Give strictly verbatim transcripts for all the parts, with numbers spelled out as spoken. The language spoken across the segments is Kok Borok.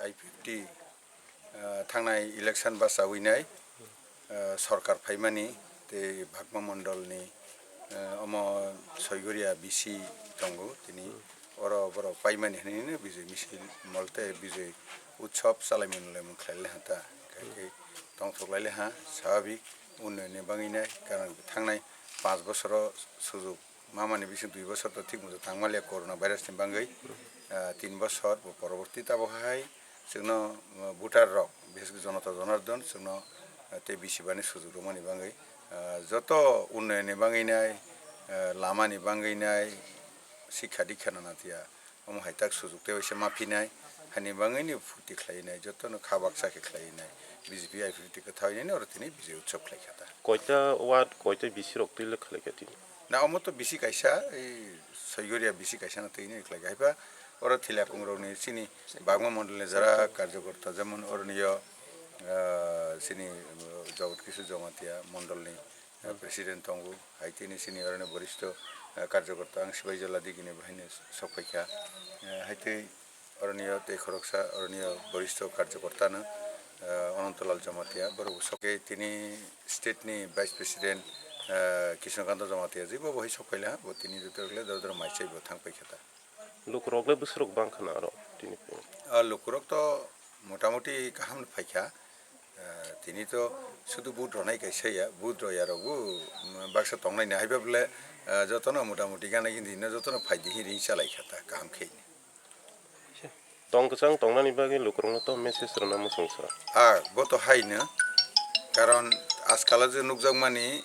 I fifty, ah, thangnai election bachawi nai, ah, sorkar phaimani tei Bagma Mondolni, ah, omo Soigoria B C tongo tini. Oro borok paimani hinwi hino Bijay Misil Mol tei Bijay Utsav chalaimung laimung khlai le ha ta. Khe tongthok lai le ha swbhabik unnayonni bagwi nai, karon thangnai panch bosoro sujuk mamani bising dui bosor to thik mujung tangmaliya corona virus ni bagwi, ah, tin bosor bo poroborti tabuk hai chwngno, ah, voter rok, bises khe jonota jonardon chwngno, ah, tei bisi bani sujuk rwmani bagwi, ah, joto unnayonni bagwi nai, ah, lamani bagwi nai, sikha dikha nana tiya, omo hai tak sujuk tei waisa ma phinai, hani bagwini phuti khlai nai, jotono kha baksa khe khlai nai, B J P I P F T kwthai nai oro tini Bijay Utsav khlai kha ta. Koita ward, koita B C rok twi le khlai kha tini? Na, omo to bisi kaisa, ei Soigoria bisi kaisa no twi nai khlai kha. Haiba oro Thilakung rokni chini Bagma Mondolni jara karjokorta, jemon oroniyo, ah, chini, ah, Jagat Kishore Jamatia Mondolni, ah, President tongo, hai tini chini oroni boristo, ah, karjokorta ang Sibaijala digini bahaino sok phaikha. Ah, hai tei oroniyo tei khoroksa oroniyo boristo karjokorta no, ah, Anantalal Jamatia, borok bo sok khe tini state ni Vice President, ah, Krishnakanta Jamatia, je bo bo hai sok phaila, bo tini joto rok le doro doro mai chai bo thang paikha ta. Lukurok le bwswrok bang khana aro tini phuru. Ah, lukurok to motamuti kaham phaikha. Ah, tini to sudu vote ronai kaisa ya, vote roya rok bo, mm, baksa tongnai ni haiba bole, ah, jotono motamuti gana gini no jotono phaidi hi ring chalai kha ta kaham khe. Tong kwchang tongnani bagwi lukurokno to message rwna muchung sa. Ah, bo to hai no. Karon ajkal je nukjakmani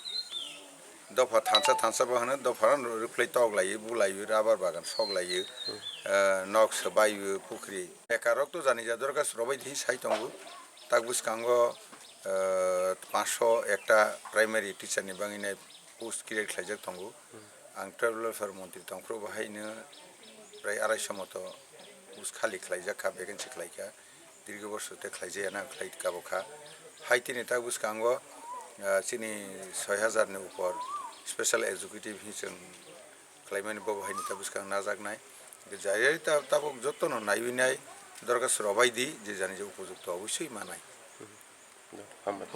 dopha thansa thansa bo hwno, dopha no reply tok lai, bu lai, rubber bagan sok lai, eh, nok swbai, pukhri. Bekarok to jani ja dorkas robai di sai tongo. Tak bwskango, eh, panchsho ekta primary teacher ni bagwi nai post create khlaijak tongo. Ang tribal welfare montri tongphuru bo haino prai araisho moto post khali khlaijak kha, vacancy khlai kha. Dirgo borsor te khlaijaya na khlai kabo kha. Hai tini tak bwskango, ah, chini soi hajar ni upor special executive hi chwng khlaimani bo bo haini ta bwskang najaknai. Jayari ta tabuk jotono naiwi nai dorkas robai di je jani je upojukto obosoi manai. Hambai.